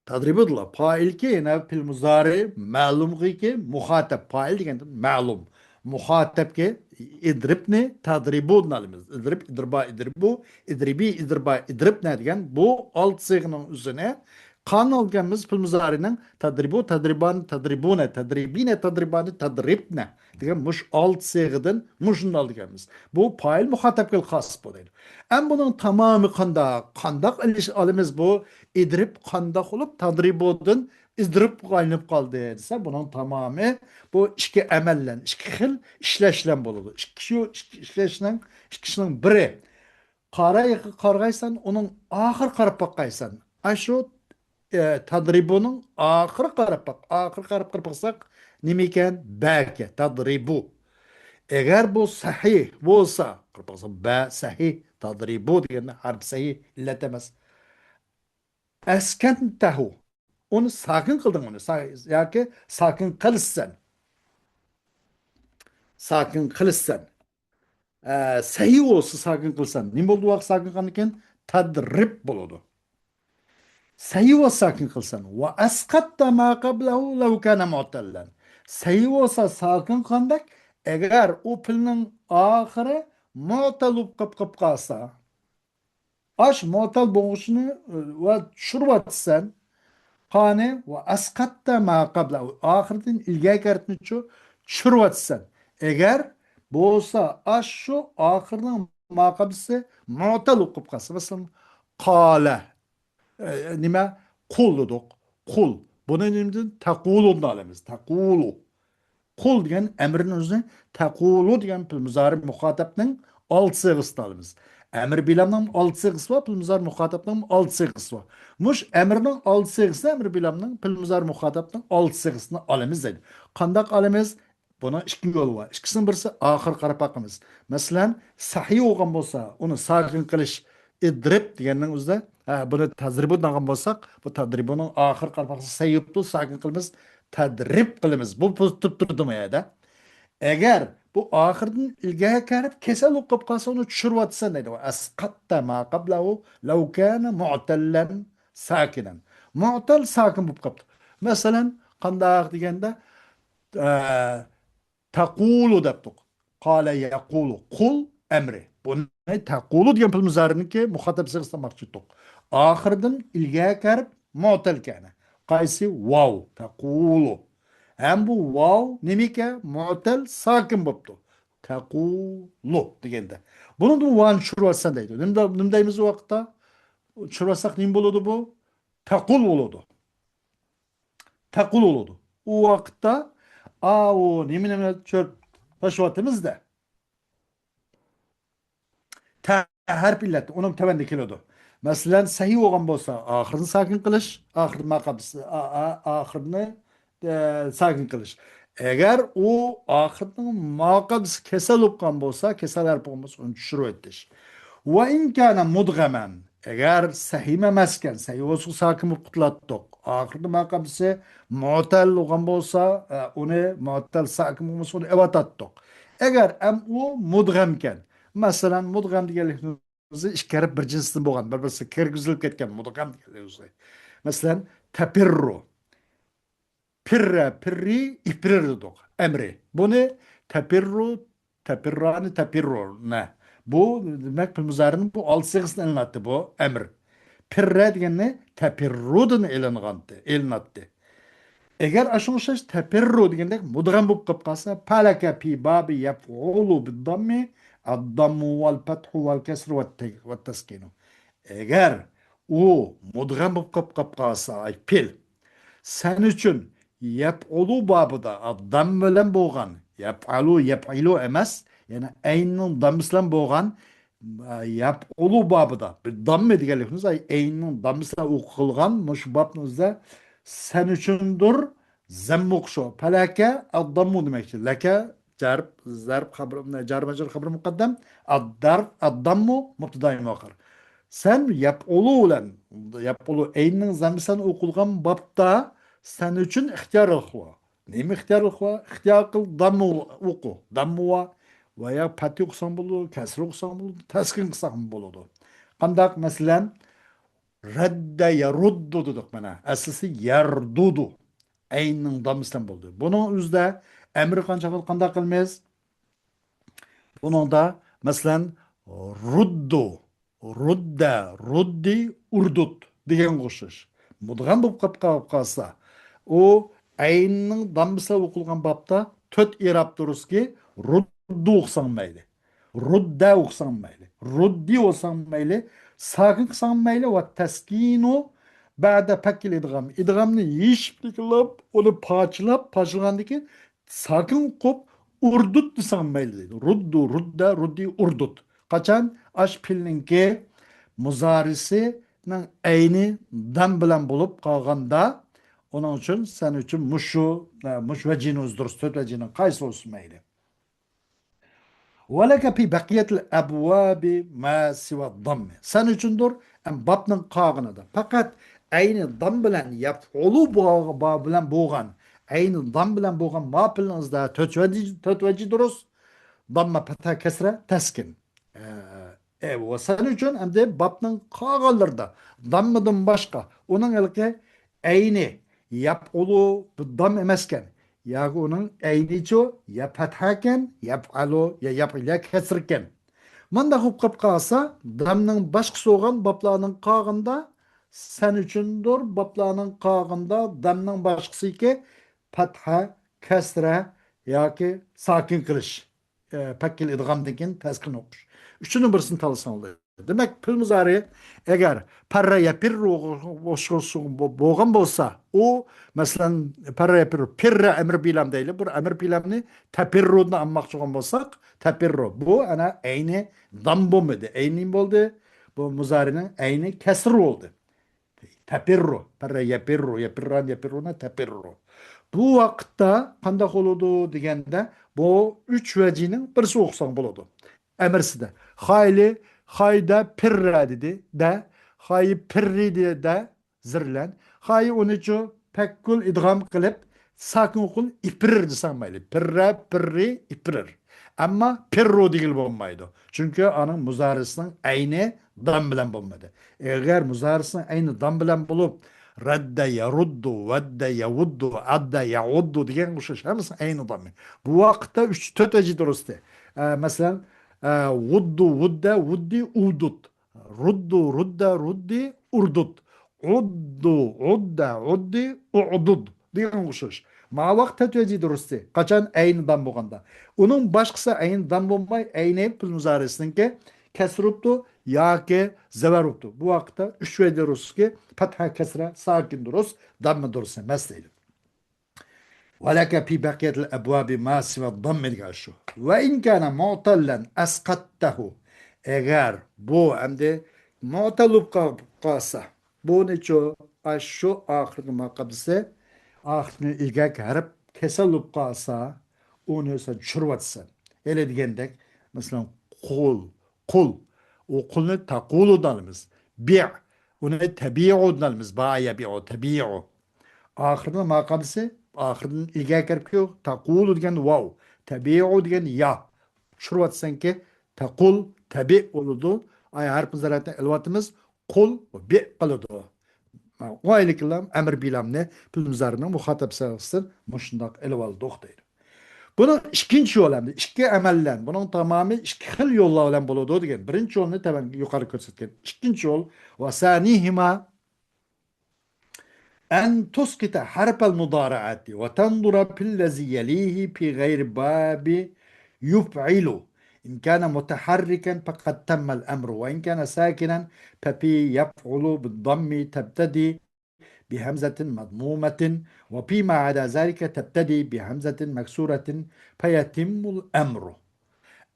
تەدرىبۇدىنلا. پائىلكى يەنە پېئىل مۇزارى مەلۇمغىكى مۇخاتەب. پائىل دېگەندە مەلۇم. مۇخاتەبكى ئىدرىبنى تەدرىبۇدىن ئالىمىز. ئىدرىب، ئىدرىبا، ئىدرىبۇ، ئىدرىبى، ئىدرىبا، ئىدرىبنە دېگەن بۇ ئالتە سىيغىنىڭ ئۆزىنى قاندىن ئالىدىكەنمىز؟ پېئىل مۇزارىنىڭ تەدرىبۇ، تەدرىبان، تەدرىبۇنە، تەدرىبىنە، تەدرىبانى، تەدرىبنە دېگەن مۇشۇ ئالتە سىيغىدىن مۇشۇنى ئالىدىكەنمىز. بۇ پائىل مۇخاتەبكىلا خاس بۇ دەيدۇ. ئەمما بۇنىڭ تامامى قانداق؟ قانداق ئېلىش-، ئالىمىز بۇ؟ ئىدرىب قانداق بولۇپ تەدرىبۇدىن ئىدرىبقا ئايلىنىپ قالدى دېسە، بۇنىڭ تامامى بۇ ئىككى ئەمەل بىلەن، ئىككى خىل ئىشلەش بىلەن بولىدۇ. ئىككى شۇ ئىككى ئىشلەشنىڭ ئىككىسىنىڭ بىرى. قارايغا قارىغايسەن، ئۇنىڭ ئاخىرى قاراپ باققايسەن. ئاشۇ، ئە، تەدرىبۇنىڭ ئاخىرى قاراپ باق. ئاخىرى قاراپ، قاراپ باقساق، نېمە ئىكەن؟ بەكە، تەدرىبۇ. ئەگەر بۇ سەھىھ بولسا، قاراپ باقساق، بە سەھىھ، تەزرىبۇ دېگەندە ھەرپ سەھىھ، ئىللەت ئەمەس. ئەسكەنتەھۇ، ئۇنى ساكىن قىلدىڭ، ئۇنى سا-، ياكى ساكىن قىلىسەن. ساكىن قىلىسەن. ئە، سەھىھ بولسا ساكىن قىلىسەن. نېمە بولدى ۋاقىت ساكىن قىلغاندىن كېيىن؟ تەدرىب بولىدۇ. سەھىھ بولسا ساكىن قىلىسەن. ۋە ئەسقەتتە ما قەبلەھۇ لەۋ كانە مۇئتەللەن. سەھىھ بولسا ساكىن قىلغاندەك، ئەگەر ئۇ پېئىلنىڭ ئاخىرى مۇئتەل بولۇپ قېلىپ، قېلىپ قالسا، ئاش مۇئتەل بولغۇچىنى، ئە، ۋە چۈشۈرۈۋاتىسەن. قانى ۋە ئەسقەتتە ما قەبلەھۇ. ئاخىرىدىن ئىلگەركى ھەرپنىچۇ چۈشۈرۈۋاتىسەن. ئەگەر بولسا ئاش شۇ ئاخىرنىڭ ما قەبلىسى مۇئتەل بولۇپ قېلىپ قالسا، مەسىلەن، قالە. ئە، نېمە؟ قۇل دېدۇق. قۇل. بۇنى نېمىدىن؟ تەقۇلۇدىن ئالىمىز. تەقۇلۇ. قۇل دېگەن ئەمرىنىڭ ئۆزىنى تەقۇلۇ دېگەن پېئىل مۇزارى مۇخاتەبنىڭ ئالتە سىغىسىدا ئالىمىز. ئەمر بىلەمنىڭ ئالتە سىغىسى بار، پېئىل مۇزارى مۇخاتەبنىڭ ئالتە سىغىسى بار. مۇش ئەمرنىڭ ئالتە سىغىسى ئەمر بىلەمنىڭ پېئىل مۇزارى مۇخاتەبنىڭ ئالتە سىغىسىنى ئالىمىز دەيدۇ. قانداق ئالىمىز؟ بۇنىڭ ئىككى يولى بار. ئىككىسىنىڭ بىرسى ئاخىرى قاراپ باقىمىز. مەسىلەن، سەھىھ بولغان بولسا، ئۇنى ساكىن قىلىش، ئىدرىب دېگەننىڭ ئۆزىدە، ھە، بۇنى تەزرىبۇ دېگەن بولساق، بۇ تەزرىبۇنىڭ ئاخىرى قاراپ باقسا، سەھىھ بولۇپتۇ، ساكىن قىلىمىز، تەدرىب قىلىمىز. بۇ پوزىتىپ تۇردىمۇ يەردە؟ ئەگەر بۇ ئاخىردىن ئىلگەركى ھەرپ كېسەل بولۇپ قېلىپ قالسا، ئۇنى چۈشۈرۈۋاتىسەن دەيدۇ. ئەسقەتتە ما قەبلەھۇ لەۋ كانە مۇئتەللەن ساكىنەن. مۇئتەل ساكىن بولۇپ قاپتۇ. مەسىلەن، قانداق دېگەندە، ئە، تەقۇلۇ دەپتۇق. قالە يەقۇلۇ. قۇل ئەمرى. بۇنى تەقۇلۇ دېگەن پېئىل مۇزارىنىڭكى مۇخاتەب سىغىسىدا ئالماقچى ئىدۇق. ئاخىرىدىن ئىلگەركى ھەرپ مۇئتەل كەنە. قايسى؟ ۋاۋ. تەقۇلۇ. ھەم بۇ ۋاۋ نېمىكەن؟ مۇئتەل ساكىن بوپتۇ. تەقۇلۇ دېگەندە. بۇنىڭدىن ۋانى چۈشۈرۈۋەتسەن دەيدۇ. نېمە، نېمە دەيمىز ئۇ ۋاقىتتا؟ چۈشۈرۈۋەتسەك نېمە بولىدۇ بۇ؟ تەقۇل بولىدۇ. تەقۇل بولىدۇ. ئۇ ۋاقىتتا، ئاۋۇ نېمە، نېمە چۆپ تاشلىۋاتىمىز-دە. تە ھەرپ ئىللەت، ئۇنىڭ تۆۋەندە كېلىدۇ. مەسىلەن، سەھىھ بولغان بولسا، ئاخىرىنى ساكىن قىلىش، ئاخىرىنى ما قەبلىسى، ئا-، ئا-، ئاخىرىنى، ئە، ساكىن قىلىش. ئەگەر ئۇ ئاخىرىنىڭ ما قەبلىسى كېسەل بولۇپ قالغان بولسا، كېسەل ھەرپ بولغان بولسا، ئۇنى چۈشۈرۈۋېتىش. ۋە ئىن كانە مۇدغەمەن. ئەگەر سەھىھ ئەمەسكەن، سەھىھ بولسا ساكىن بولۇپ قۇتۇلاتتۇق. ئاخىرىدا ما قەبلىسى مۇئتەل بولغان بولسا، ئە، ئۇنى مۇئتەل ساكىن بولمىسا، ئۇنى ئېۋاتاتتۇق. ئەگەر ئەم ئۇ مۇدغەمكەن، مەسىلەن، مۇدغەم دېگەنلىكنىڭ ئۆزى ئىككى ھەرپ بىر جىنستىن بولغان، بىر-بىرسىگە كىرگۈزۈلۈپ كەتكەن مۇدغەم دېگەنلىك ئۆزى. مەسىلەن، تەپىررۇ. پىررە، پىررى، ئىپرىر دېدۇق. ئەمرى. بۇنى تەپىررۇ، تەپىررانى، تەپىررۇنە. بۇ، دېمەك، پېئىل مۇزارىنىڭ بۇ ئالتە سىغىسىدىن ئېلىناتتى بۇ ئەمر. پىررە دېگەننى تەپىررۇدىن ئېلىنغانتى، ئېلىناتتى. ئەگەر ئاشۇنىڭ ئوخشاش تەپىررۇ دېگەندەك مۇدغەم بولۇپ قېلىپ قالسا، پەلەكە پى بابى يەپئۇلۇ بىدداممى ئەدداممۇ ۋەل پەتھۇ ۋەل كەسرۇ ۋەت تەسكىنۇ. ئەگەر ئۇ مۇدغەم بولۇپ قېلىپ، قېلىپ قالسا، ئاي پېئىل، سەن ئۈچۈن يەپئۇلۇ بابىدا، ئا، دام بىلەن بولغان، يەپئەلۇ، يەپئىلۇ ئەمەس، يەنى ئەيننىڭ داممىسى بىلەن بولغان، ئا، يەپئۇلۇ بابىدا، بىر داممە دېگەنلىكىمىز، ئاي، ئەيننىڭ داممىسى بىلەن ئوقۇلغان مۇشۇ بابنىڭ ئۆزىدە سەن ئۈچۈندۇر زەممە ئوقۇش. پەلەكە ئەدداممۇ دېمەكچى. لەكە جەرب، زەرب خەبىرى، جار مەجرۇر خەبىرى مۇقەددەم. ئەددەرب، ئەدداممۇ مۇبتىدا مۇئەخخەر. سەن يەپئۇلۇ بىلەن، يەپئۇلۇ ئەيننىڭ زەممىسى بىلەن ئوقۇلغان بابتا سەن ئۈچۈن ئىختىيارلىق بار. نېمە ئىختىيارلىق بار؟ ئىختىيار قىل، داممۇ ئوقۇ. داممۇ بار. ۋە يا پەتھە ئوقۇساڭ بولىدۇ، كەسرە ئوقۇساڭ بولىدۇ، تەسكىن قىلساڭمۇ بولىدۇ. قانداق؟ مەسىلەن، رەددە يەرۇددۇ دېدۇق مانا. ئەسلىسى يەردۇدۇ. ئەيننىڭ داممىسى بىلەن بولدى. بۇنىڭ ئۆزىدە ئەمرى قانچە قىل-، قانداق قىلىمىز؟ بۇنىڭدا، مەسىلەن، رۇددۇ، رۇددە، رۇددى، ئۇردۇت دېگەنگە ئوخشاش. مۇدغەم بولۇپ قاپ-، قاپ قالسا، ئۇ ئەيننىڭ داممىسى بىلەن ئوقۇلغان بابتا تۆت ئېراب دۇرۇسكى رۇددۇ ئوقۇساڭ مەيلى. رۇددە ئوقۇساڭ مەيلى. رۇددى ئوقۇساڭ مەيلى. ساكىن قىلساڭ مەيلى. ۋە تەسكىنۇ بەدە پەككىل ئىدغام. ئىدغامنى يېشىپ، ئۇنى پاچىلاپ، پاچىلىغاندىن كېيىن ساكىن ئوقۇپ، ئۇردۇت دېسەڭ مەيلى دەيدۇ. رۇددۇ، رۇددە، رۇددى، ئۇردۇت. قاچان؟ ئاش پېئىلنىڭكى مۇزارىسىنىڭ ئەينى دام بىلەن بولۇپ قالغاندا، ئۇنىڭ ئۈچۈن، سەن ئۈچۈن مۇشۇ، مۇشۇ ۋەجىنى ئۆزدۈرۈش، تۆت ۋەجىنىڭ قايسى بولسۇن مەيلى. ولك في بقية الأبواب ما سوى الضم. سەن ئۈچۈندۇر، ئەم، بابنىڭ قالغىنىدا پەقەت ئەينى دام بىلەن يەپئۇلۇ بو-، با-، بىلەن بولغان، ئەينى دام بىلەن بولغان ما پېئىلنىڭ ئىزىدا تۆت ۋەجى، تۆت ۋەجى دۇرۇس. دامما، پەتھە، كەسرە، تەسكىن. ئە، ئە، ۋە سەن ئۈچۈن ئەمدى بابنىڭ قالغانلىرىدا داممىدىن باشقا ئۇنىڭ ھېلىقى ئەينى يەپئۇلۇ بۇ دام ئەمەسكەن. ياكى ئۇنىڭ ئەينىچۇ يا پەتھەكەن، يەپئەلۇ يا يەپئىلە كەسرىكەن. مۇنداق بولۇپ قېلىپ قالسا، دامنىڭ باشقىسى بولغان بابلارنىڭ قالغىنىدا، سەن ئۈچۈندۇر، بابلارنىڭ قالغىنىدا دامنىڭ باشقىسىكى پەتھە، كەسرە ياكى ساكىن قىلىش. ئە، پەككىل ئىدغامدىن كېيىن تەسكىن ئوقۇش. ئۈچىنىڭ بىرسىنى تاللىساڭ بولىدۇ. دېمەك، پېئىل مۇزارى ئەگەر پەررە يەپىررۇغا ئوخشىغان بو-، بولغان بولسا، ئۇ، مەسىلەن، پەررە يەپىررۇ، پىررە ئەمر بىلام دەيلى. بۇ ئەمر بىلامنى تەپىررۇدىن ئالماقچى بولغان بولساق، تەپىررۇ. بۇ ئەنە ئەينى دام بولمىدى. ئەينى نېمە بولدى؟ بۇ مۇزارىنىڭ ئەينى كەسرى بولدى. تەپىررۇ، پەررە يەپىررۇ، يەپىرران يەپىررۇنا تەپىررۇ. بۇ ۋاقىتتا قانداق بولىدۇ دېگەندە، بۇ ئۈچ ۋەجىنىڭ بىرسى ئوقۇساڭ بولىدۇ. ئەمىرسىدە. خايلى، خايدا پىررە دېدى، دە. خايى پىررى دېدى، دە. زىرلەن. خايى ئۇنىچۇ پەككۇل ئىدغام قىلىپ، ساكىن قۇل ئىپرىر دېسەڭ مەيلى. پىررە، پىررى، ئىپرىر. ئەمما پىررۇ دېگىلى بولمايدۇ. چۈنكى ئانىڭ مۇزارىسىنىڭ ئەينى دام بىلەن بولمىدى. ئەگەر مۇزارىسىنىڭ ئەينى دام بىلەن بولۇپ، رەددە يەرۇددۇ، ۋەددە يەۋۇددۇ، ئەددە يەئۇددۇ دېگەنگە ئوخشاش ھەممىسىنىڭ ئەينى دامى. بۇ ۋاقىتتا ئۈچ، تۆت ۋەجى دۇرۇستى. ئە، مەسىلەن، ئە، ۋۇددۇ، ۋۇددە، ۋۇددى، ئۇدۇد. رۇددۇ، رۇددە، رۇددى، ئۇردۇد. ئۇددۇ، ئۇددە، ئۇددى، ئۇدۇد دېگەنگە ئوخشاش. ماۋاق تەتۋىجى دۇرۇستى. قاچان ئەينى دام بولغاندا. ئۇنىڭ باشقىسى ئەينى دام بولماي، ئەينى پېئىل مۇزارىسىنىڭكى كەسرە بوپتۇ ياكى زەۋەر بوپتۇ. بۇ ۋاقىتتا ئۈچ ۋەجدە دۇرۇستى، پەتھە، كەسرە، ساكىن دۇرۇس، داممە دۇرۇس ئەمەس دەيدۇ. ولك في بقية الأبواب ما سوى الضم دېگەن شۇ. وإن كان معتلا أسقطته. ئەگەر بۇ ئەمدى مۇئتەل بولۇپ قال-، قالسا، بۇنىچۇ، ئاشۇ ئاخىرقى ماقامسى، ئاخىرقى ئىگەك ھەرپ كەسەل بولۇپ قالسا، ئۇنى سەن چۈشۈرۈۋاتىسەن. ھېلى دېگەندەك، مەسىلەن، قۇل، قۇل. ئۇ قۇلنى تەقۇلۇ دەلمىز. بىئ. ئۇنى تەبىئۇ دەلمىز. باء يەبىئۇ، تەبىئۇ. ئاخىرىنىڭ ماقامسى، ئاخىرىدىن ئىگە كىرىپ كېلىدۇ. تەقۇلۇ دېگەن ۋاۋ. تەبىئۇ دېگەن يا. چۈشۈرۈۋاتىسەنكى، تەقۇل، تەبىئ بولىدۇ. ئاي ھەرپ مۇزارىئەتنى ئېلىۋاتىمىز. قۇل، بىئ قىلىدۇ. ئۇ ئايلىكىلام ئەمر بىلامنى پېئىل مۇزارىنىڭ مۇخاتەپ سىغىسىدىن مۇشۇنداق ئېلىۋالدۇق دەيدۇ. بۇنىڭ ئىككىنچى يولى ئەمدى، ئىككى ئەمەل بىلەن، بۇنىڭ تامامى ئىككى خىل يوللار بىلەن بولىدۇ دېگەن. بىرىنچى يولنى تەۋەن يۇقىرى كۆرسەتكەن. ئىككىنچى يول، وثانيهما أن تسقط حرف المضارعة وتنظر في الذي يليه في غير باب يفعل. إن كان متحركا فقد تم الأمر، وإن كان ساكنا ففي يفعل بالضم تبتدي بهمزة مضمومة، وفيما عدا ذلك تبتدي بهمزة مكسورة فيتم الأمر.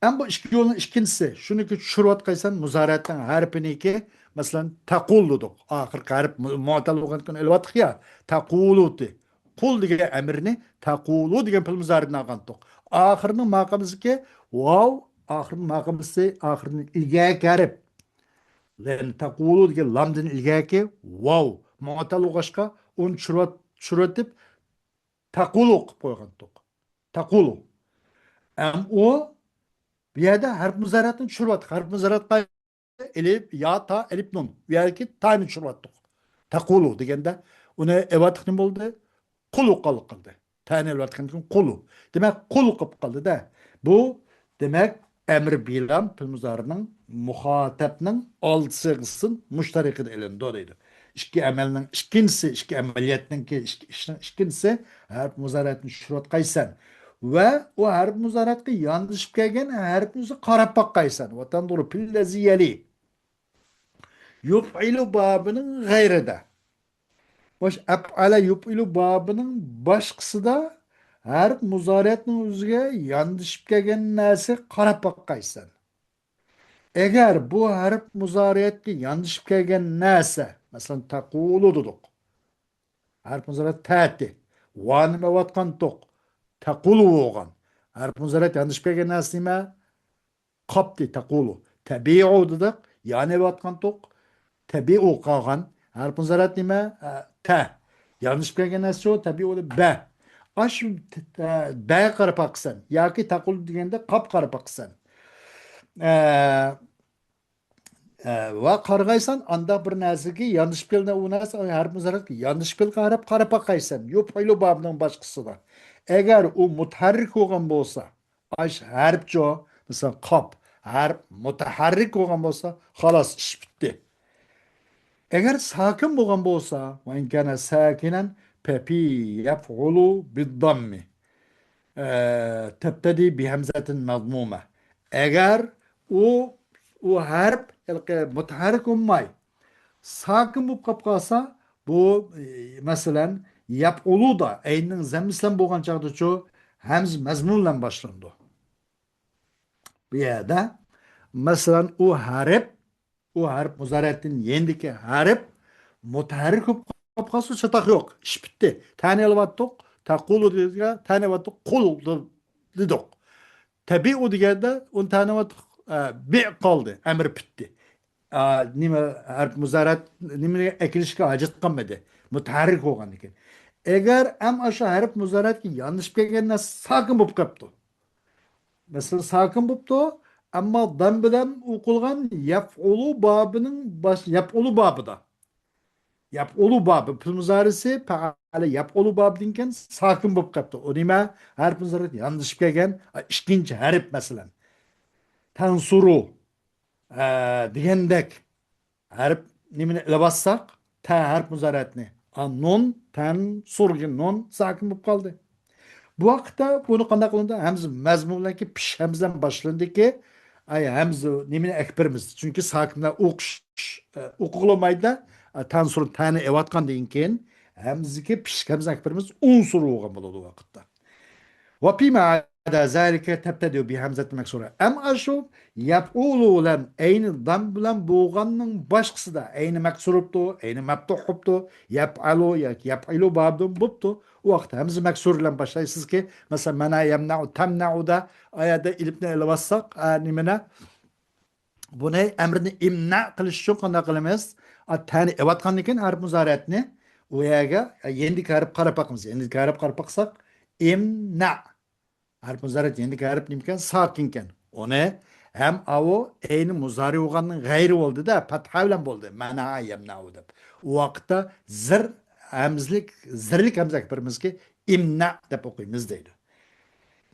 ئەمما بۇ ئىككى يولنىڭ ئىككىنچىسى، شۇنىڭكى چۈشۈرۈۋاتقايسەن مۇزارىئەتنىڭ ھەرپىنىڭكى، مەسىلەن، تەقۇل دېدۇق. ئاخىرقى ھەرپ مۇ-، مۇئتەل بولغاندىكىن ئېلىۋاتتۇق يا، تەقۇلۇتى. قۇل دېگەن ئەمىرنى تەقۇلۇ دېگەن پېئىل مۇزارىئەتتىن ئالغانتۇق. ئاخىرىنىڭ ماقامىسىكى ۋاۋ، ئاخىرىنىڭ ماقامىسى، ئاخىرىنىڭ ئىگەكى ھەرپ. لەن تەقۇلۇ دېگەن لامدىن ئىگەكى ۋاۋ. مۇئتەل بولغاچقا ئۇنى چۈشۈرۈۋەت-، چۈشۈرۈۋېتىپ، تەقۇلۇ قىلىپ قويغانتۇق. تەقۇلۇ. ئەم ئۇ بۇ يەردە ھەرپ مۇزارىئەتنى چۈشۈرۈۋاتىق. ھەرپ مۇزارىئەت قاي-، ئەلىپ، يا، تا، ئەلىپ، نۇن. بۇ يەردىكى تانى چۈشۈرۈۋاتتۇق. تەقۇلۇ دېگەندە ئۇنى ئەۋاتىق نېمە بولدى؟ قۇلۇ قالدى. تەنى ئەۋاتقاندىن كېيىن قۇلۇ. دېمەك، قۇل قىلىپ قالدى-دە. بۇ، دېمەك، ئەمر بىلام پېئىل مۇزارىنىڭ مۇخاتەپنىڭ ئالدى سىغىسىدىن مۇشۇ تەرىقىدە ئېلىنىدۇ دەيدۇ. ئىككى ئەمەلنىڭ ئىككىنچىسى، ئىككى ئەمەلىيەتنىڭكى ئىككى ئىشنىڭ ئىككىنچىسى ھەرپ مۇزارىئەتنى چۈشۈرۈۋاتقايسەن. ۋە ئۇ ھەرپ مۇزارىئەتكە ياندىشىپ كەلگەن ھەرپنى ئۆزى قاراپ باققايسەن. وتنظر في الذي يليه. يفعل بابىنىڭ غەيرىدە. مۇشۇ ئەپئەلە يۇپئىلۇ بابىنىڭ باشقىسىدا ھەرپ مۇزارىئەتنىڭ ئۆزىگە ياندىشىپ كەلگەن نەرسىگە قاراپ باققايسەن. ئەگەر بۇ ھەرپ مۇزارىئەتكە ياندىشىپ كەلگەن نەرسە، مەسىلەن، تەقۇلۇ دېدۇق. ھەرپ مۇزارىئەت تەتى. ۋانى ئەۋاتقانتۇق. تەقۇلۇ بولغان. ھەرپ مۇزارىئەت ياندىشىپ كەلگەن نەرسە نېمە؟ قاپتى، تەقۇلۇ. تەبىئۇ دېدۇق، يانىۋاتقانتۇق. تەبىئۇ قالغان. ھەرپ مۇزارەت نېمە؟ ئە، تە. يانلىشىپ كەلگەن نەرسە شۇ، تەبىئۇ دە بە. ئاشۇ ت-، ت-، بەگە قاراپ باقىسەن. ياكى تەقۇلۇ دېگەندە قاپ قاراپ باقىسەن. ئە، ئە، ۋە قارىغايسەن، ئانداق بىر نەرسىگە يانلىشىپ كەلگەن ئۇ نەرسە، ھەرپ مۇزارەتكە يانلىشىپ كەلگەن قاراپ، قاراپ باقايسەن. يەپئۇلۇ بابىنىڭ باشقىسىدا. ئەگەر ئۇ مۇتەھەررىك بولغان بولسا، ئاش ھەرپچۇ، مىسال، قاپ، ھەرپ مۇتەھەررىك بولغان بولسا، خالاس، ئىش پۈتتى. ئەگەر ساكىن بولغان بولسا، وَإِنْ كَانَ سَاكِنًا فَفِي يَفْعُلُ بِالضَّمِّ، ئە، تَبْتَدِئُ بِهَمْزَةٍ مَضْمُومَةٍ. ئەگەر ئۇ، ئۇ ھەرپ، ھېلىقى مۇتەھەررىك بولماي، ساكىن بولۇپ قاپ قالسا، بۇ، ئى، مەسىلەن، يەپئۇلۇدا ئەيننىڭ زەممىسى بىلەن بولغان چاغدىچۇ، ھەمزە مەزمۇن بىلەن باشلىنىدۇ. بۇ يەردە، مەسىلەن، ئۇ ھەرپ، ئۇ ھەرپ مۇزارەتتىن يېنىدىكى ھەرپ مۇتەھەررىك بولۇپ قالسا، چاتاق يوق. ئىش پۈتتى. تەنى ئېلىۋاتتۇق. تەقۇلۇ دېگەن، تەنى ئېلىۋاتتۇق. قۇل دېدۇق. تەبىئۇ دېگەندە ئۇنى تەنى ئېلىۋاتتۇق. ئە، بىئ قالدى. ئەمرى پۈتتى. ئا، نېمە، ھەرپ مۇزارەت، نېمىنى ئەكېلىشكە ھاجەت قالمىدى. مۇتەھەررىك بولغاندىكىن. ئەگەر ئەم ئاشۇ ھەرپ مۇزارەتكە يانلىشىپ كەلگەن نەرسە ساكىن بولۇپ قاپتۇ. مەسىلەن، ساكىن بوپتۇ، ئەمما دام بىلەن ئوقۇلغان يەپئۇلۇ بابىنىڭ باش-، يەپئۇلۇ بابىدا. يەپئۇلۇ بابى، پېئىل مۇزارىسى، پەئەلە يەپئۇلۇ بابىدىن كېيىن ساكىن بوپ قاپتۇ. ئۇ نېمە؟ ھەرپ مۇزارەت ياندىشىپ كەلگەن، ئىككىنچى ھەرپ، مەسىلەن. تەنسۇرۇ، ئە، دېگەندەك. ھەرپ نېمىنى ئېلىۋاتساق، تە ھەرپ مۇزارەتنى. ئا، نۇن، تەن، سۇرغا نۇن، ساكىن بولۇپ قالدى. بۇ ۋاقىتتا بۇنى قانداق قىلىندى؟ ھەمزە مەزمۇن بىلەنكى پىش ھەمزە بىلەن باشلىنىدىكى، ئاي، ھەمزە نېمىنى ئەكبىرىمىز؟ چۈنكى ساكىنلار ئوقۇش، ئە، ئوقۇغىلى بولمايدۇ. ئە، تەنسۇر تەنى ئېلىۋاتقاندىن كېيىن ھەمزىگە پىش ھەمزە ئەكبىرىمىز ئۇنسۇر بولغان بولىدۇ بۇ ۋاقىتتا. وفيما عدا ذلك تبتدئ بهمزة مكسورة. ئەم ئاشۇ يەپئۇلۇ بىلەن ئەينى دام بىلەن بولغاننىڭ باشقىسىدا، ئەينى مەكسۇر بوپتۇ، ئەينى مەپتۇھ بوپتۇ، يەپئەلۇ ياكى يەپئىلۇ بابىدىن بوپتۇ. ئۇ ۋاقىتتا ھەمزە مەكسۇر بىلەن باشلايسىزكى، مەسىلەن، مەنە يەمنەئۇ، تەمنەئۇدا، ئايەردە ئېلىپنى ئېلىۋالساق، ئە، نېمىنى؟ بۇنى ئەمرىنى ئىمنە قىلىش ئۈچۈن قانداق قىلىمىز؟ ئا، تەنى ئېلىۋاتقاندىن كېيىن ھەرپ مۇزارەتنى ئۇ يەرگە، ئە، يېنىدىكى ھەرپ قاراپ باقىمىز. يېنىدىكى ھەرپ قاراپ باقساق، ئىمنە. ھەرپ مۇزارەت يېنىدىكى ھەرپ نېمىكەن؟ ساكىنكەن. ئۇنى ھەم ئاۋۇ ئەينى مۇزارى بولغاندىن غەيرى بولدى-دە، پەتھە بىلەن بولدى. مەنەئە يەمنەئۇ دەپ. ئۇ ۋاقىتتا زىر ھەمزىلىك، زىرلىك ھەمزە ئەكبىرىمىزكى ئىمنە دەپ ئوقۇيمىز دەيدۇ.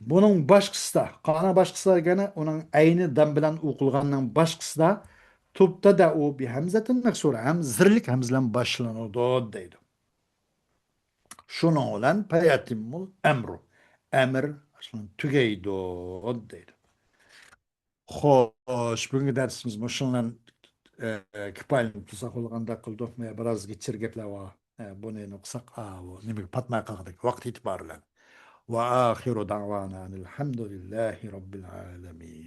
بۇنىڭ باشقىسىدا، قانا باشقىسىدا دېگەنى ئۇنىڭ ئەينى دام بىلەن ئوقۇلغاننىڭ باشقىسىدا تۇبتەدەئۇ بىھەمزەتىن مەكسۇرە، ھەم زىرلىك ھەمزە بىلەن باشلىنىدۇ دەيدۇ. شۇنىڭ بىلەن پەيەتىممۇل ئەمرۇ، ئەمىر تۈگەيدۇ دەيدۇ. خوش، بۈگۈنكى دەرسىمىز مۇشۇنىڭ بىلەن، ئە، كۇپايىلىنىپ تۇرساق بولغاندەك قىلدۇق. مانا بىراز گىچچىرە گەپلەر بار. ئە، بۇنى نېمە قىلساق، ئاۋۇ نېمىگە پاتماي قالغۇدەك ۋاقىت ئېتىبارى بىلەن. وآخر دعوانا أن الحمد لله رب العالمين.